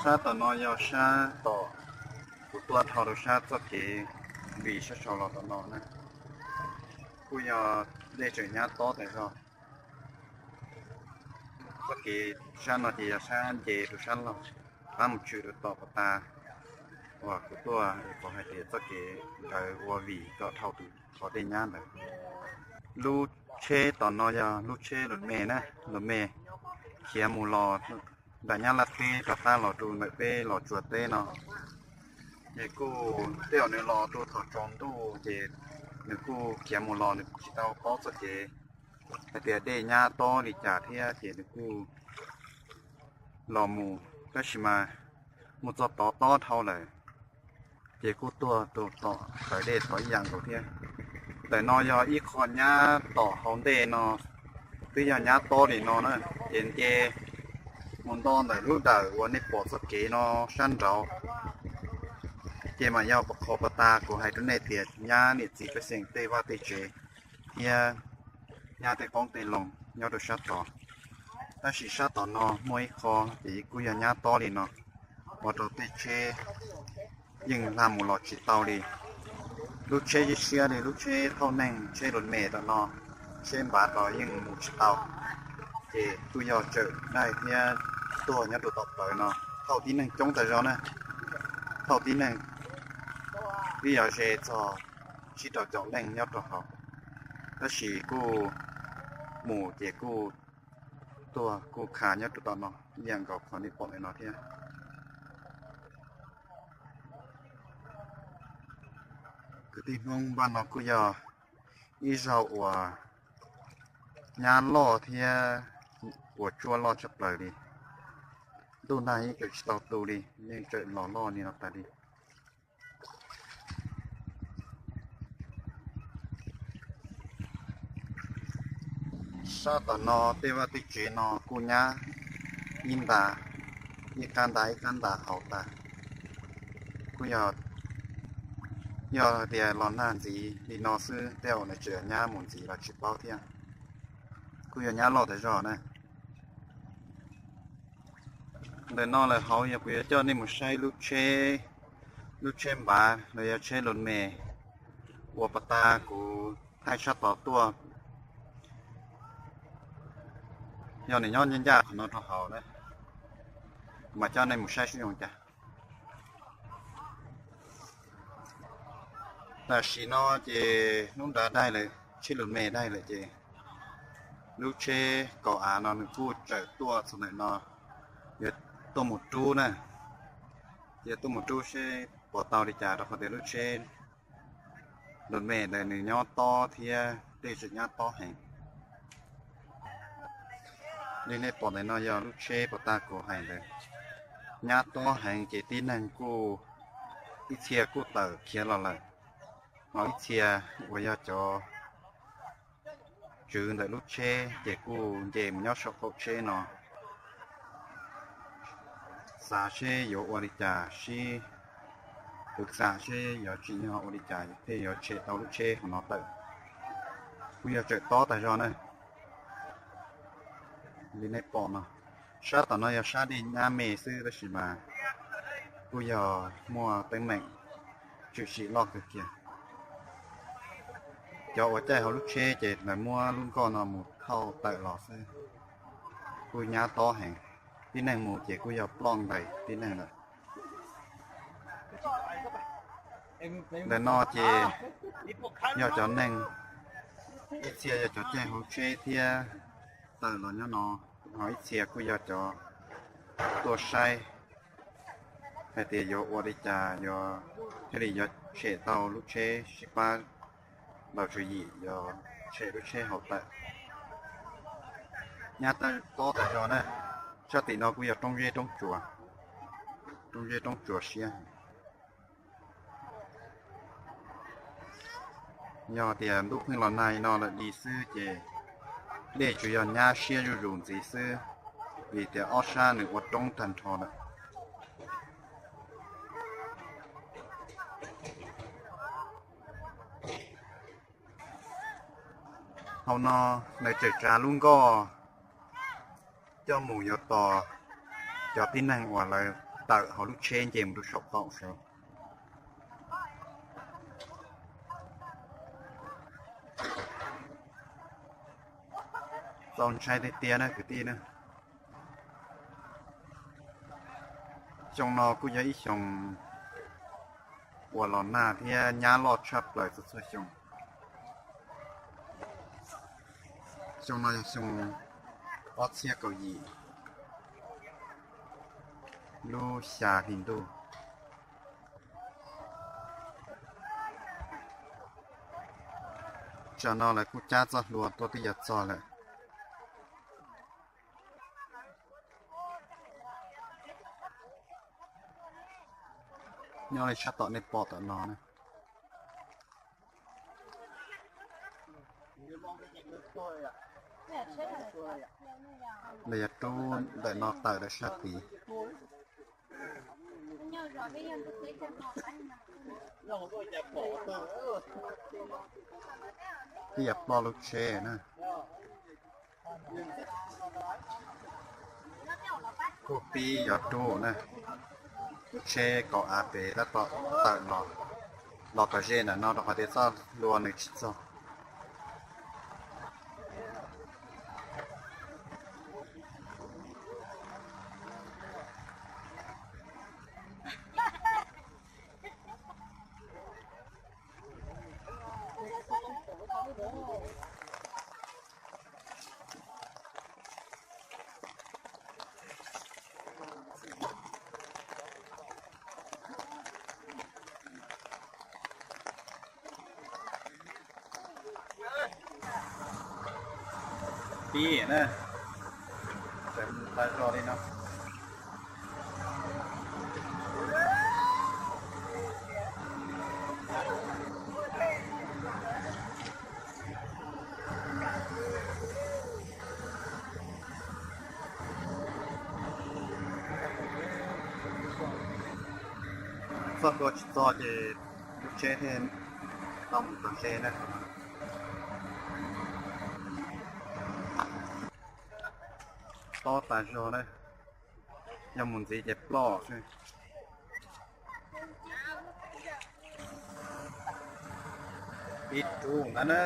Sab tom no yog sab tom kuv tuaj dhau rau sab txoj kev vim sab saud los tom no na, kuj yog dej tseem nyab tob tas zog. Txoj kev sab no ces yog sab nce rau sab laug, pab mus tshwm rau tom pas tas uas kuv tuaj, es kuv hais tias txoj kev ntawd ua vim kom dhau tus qhov dej nyab ntawd. Lub tsheb tom no yog lub tsheb lus me na, lus me khiav mus los nram Nyab Laj teb rov qab los rau ntawm peb Los Tsuas teb no. Ces kuj tej zaum nws los rau thaum tsaus ntuj ces nws kuj khiav mus los nws tsis tau paub txoj kev hais tias dej nyab tob li cas thiab ces nws kuj los mus, tab sis mas mus txog tod tob dhau lawm, ces kuj tuag rau tom tawm dej tod ib yam nkaus thiab. Ntawm no yog ib qho nyab tom hauv ntej no, twb yog nyab tob li no na, ces nce mus nto ntawm lub dawm uas nej pom txoj kev no sab nraud, ces mas yog qhov pas tas kuv hais rau nej tias nyab niam txiv pej xeem tej vaj tej tsev thiab nyab tej qoob tej loo nyob rau sab tod. Tab sis sab tom no muaj ib qho ces kuj yog nyab tob li no, ua rau tej tsheb yeej hla mus los tsis tau li. Lub tsheb siab siab li lub tsheb thauj neeg tsheb lus me tom no, tsheb npav los yeej mus tsis tau, ces kuj yog tsawm daig thiab tuag nyob rau tom plawv no. Thauj tib neeg coob tas zog na, thauj tib neeg twb yog ze txog tsib rau caum leej nyob rau hauv, tab sis kuj mus ces kuj tuag kuj kha nyob rau tom no ib yam nkaus qhov nej pom ntawm no thiab. Kwv tij Hmoob, npaj no kuj yog ib zaug uas nyab loj thiab ua tsuab loj tshaj plaws li. Ntuj nag yeej tseem tsis tau tu li, yeej tseem los loj li no tas li. Sab tom no tej vaj tej tsev no kuj nyab ib nta, ib qab nta ib qab nta hauv tas. Kuj yog, yog tias los nag ntxiv li no xwb tej zaum nws tseem nyab mus ntxiv los tsis paub thiab. Kuj yog nyab loj tas zog na. Ntawm no lawm hauv yog kuv yuav coj nej mus saib lub tsheb, lub tsheb npav los yog tsheb lus me uas pas tas kuv thaij sab tod tuaj. Yog nws nyob ncaj ncaj qhov no rau hauv na, mas coj nej mus saib seb zoo cas. Tam sim no ces hnub nrad daig lawm, tsheb lus me daig lawm ces lub tsheb kaum av no nws kuj tsawm tuaj txog ntawm no, yuav tuaj mus rub na. Ces tuaj mus rub seb puas tau li cas rau qhov tias lub tsheb lus me ntawd nws nyob tob thiab dej tseem nyab tob heev. Li nej pom ntawm no yog lub tsheb pas tas kuv hais ntawd, nyab tob heev ces tib neeg kuj, ib txhia kuj tawm khiav los lawm, ho ib txhia uas yog cov tswv ntawm lub tsheb ces kuj nce mus nyob saum qaum tsheb no, xav seb yuav ua li cas, sib pw xam seb yuav tsim nyog ua li cas thiaj yuav tshem tau lub tsheb hauv no tawm. Kuj yog tsawm tob tas zog na. Li nej pom no, sab tom no yog sab dej nyab me xwb tab sis mas kuj yog muaj teeb meem tshwm sim loj kawg kiag. Cov uas caij hauv lub tsheb ces lawv muab lub nkoj no mus thauj tawm los xwb. Kuj nyab tob heev, tib neeg mus ces kuj yog ploj ntais tib neeg lawm. Ntawm no ces yog cov neeg, ib txhia yog cov caij hauv tsheb thiab tawm los nyob no, ho ib txhia kuj yog cov tuaj saib hais tias yuav ua li cas yuav thiaj li yuav tshem tau lub tsheb, sib pab laus tswv yim yuav tshem lub tsheb hauv tawm. Nyab tob tas zog na. Sab tim no kuj yog roob zeb roob tsuas, roob zeb roob tsuas siab. Yog tias ntuj pheej los nag no lawm li xwb ces dej tsuas yog nyab siab zuj zus ntxiv xwb, vim tias ob sab nws ua roob tag nrho lawm. Hauv no lawv tseem tsav lub nkoj coj mus yuav tos cov tib neeg uas lawv tawm hauv lub tsheb nce mus rau saum qaum saud. Txaus ntshai tiag tiag na kwv tij na. Xyoo no kuj yog ib xyoo uas los nag thiab nyab loj tshaj plaws txhua txhua xyoo. Xyoo no yog xyoo ob txhiab kaum yim lub xya hli ntuj. Tsam no lawv kuj cab txoj hlua tuaj twb yuav txog lawm. Nyob li sab tom nej pom tom no na. Lawv yuav rub ntawm no tawm rau sab tid. Twb yuav ploj lub tsheb na. Kuj pib yuav rub na. Lub tsheb kaum av pem tab tom tawm los, los tom ze ntawm no rau qhov tias txoj hlua nws tsis txog. Pib na, tseem tas zog li no. Txoj hlua tsis txog ces lub tsheb thiaj tau mus tom ze na. Tob tas zog na, yog mus ntxiv ces ploj xwb. Ib rub ntawd na.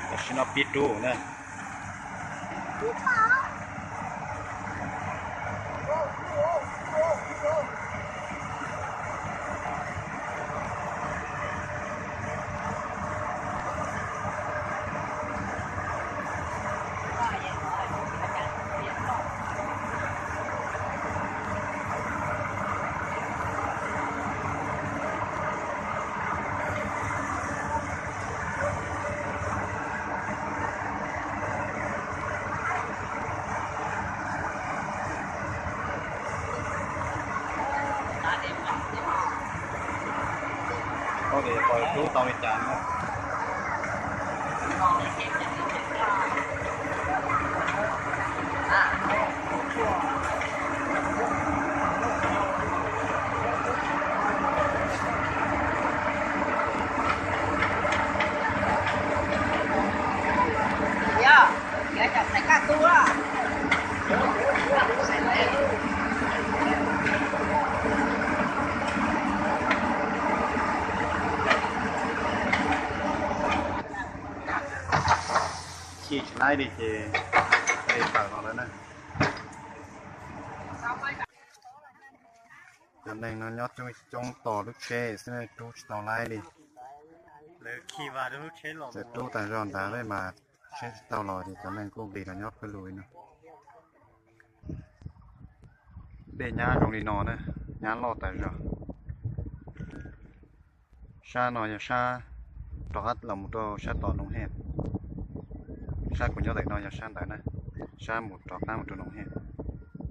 Tam sim no pib rub na. Koj tias koj rub tau li cas no. Chim tsis laib li ces tawm los lawm na. Cov neeg no nyob coob coob tos lub tsheb xwb rub tsis tau laib li. Txawm rub tag zog ntawd mas tsheb tsis tau los ces cov neeg kuj nqis los nyob pawg lug li no. Dej nyab zoo li no na, nyab loj tas zog. Sab no yog sab rov qab los mus rau sab tom Noov Hej. Sab kuv nyob ntawm no yog sab ntawd na, sab mus rov qab mus rau Noov Hej.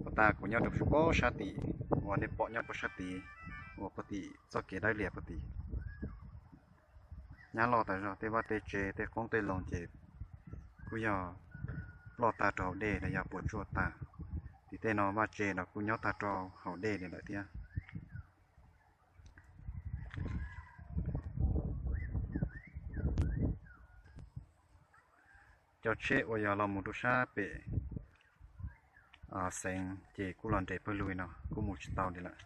Puag ta kuv nyob rau puag sab tim uas nej pom nyob puag sab tid, uas puag tim txoj kev dawb lias puag tid. Nyab loj tas zog, tej vaj tej tsev tej qoob tej loo ces kuj yog toj tag rau hauv dej los yog puas tsuaj tag. Tim tej no vaj tse los kuj nyob tag rau hauv dej li lawm thiab. Cov tsheb uas yog los mus rau sab pem xeev ces kuj los nres pawg lug no, kuj mus tsis tau li lawm.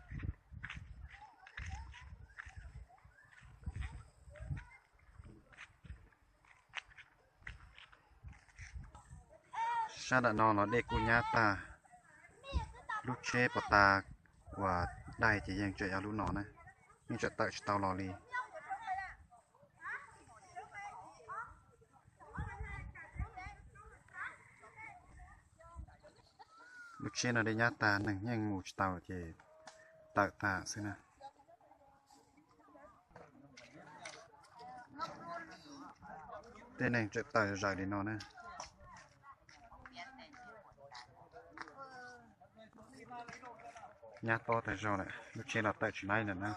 Sab nram no los dej kuj nyab tag. Lub tsheb pov tas uas dai ces yeej tseem yog lub no na, yeej tseem tawm tsis tau los li. Lub tsheb no dej nyab tag, neeg yeej mus tsis tau ces tawm tag xwb na. Tej neeg tseem tawm zaws li no na. Nyab tob tag zog lawm, lub tsheb los tawm tsis laib lawm na.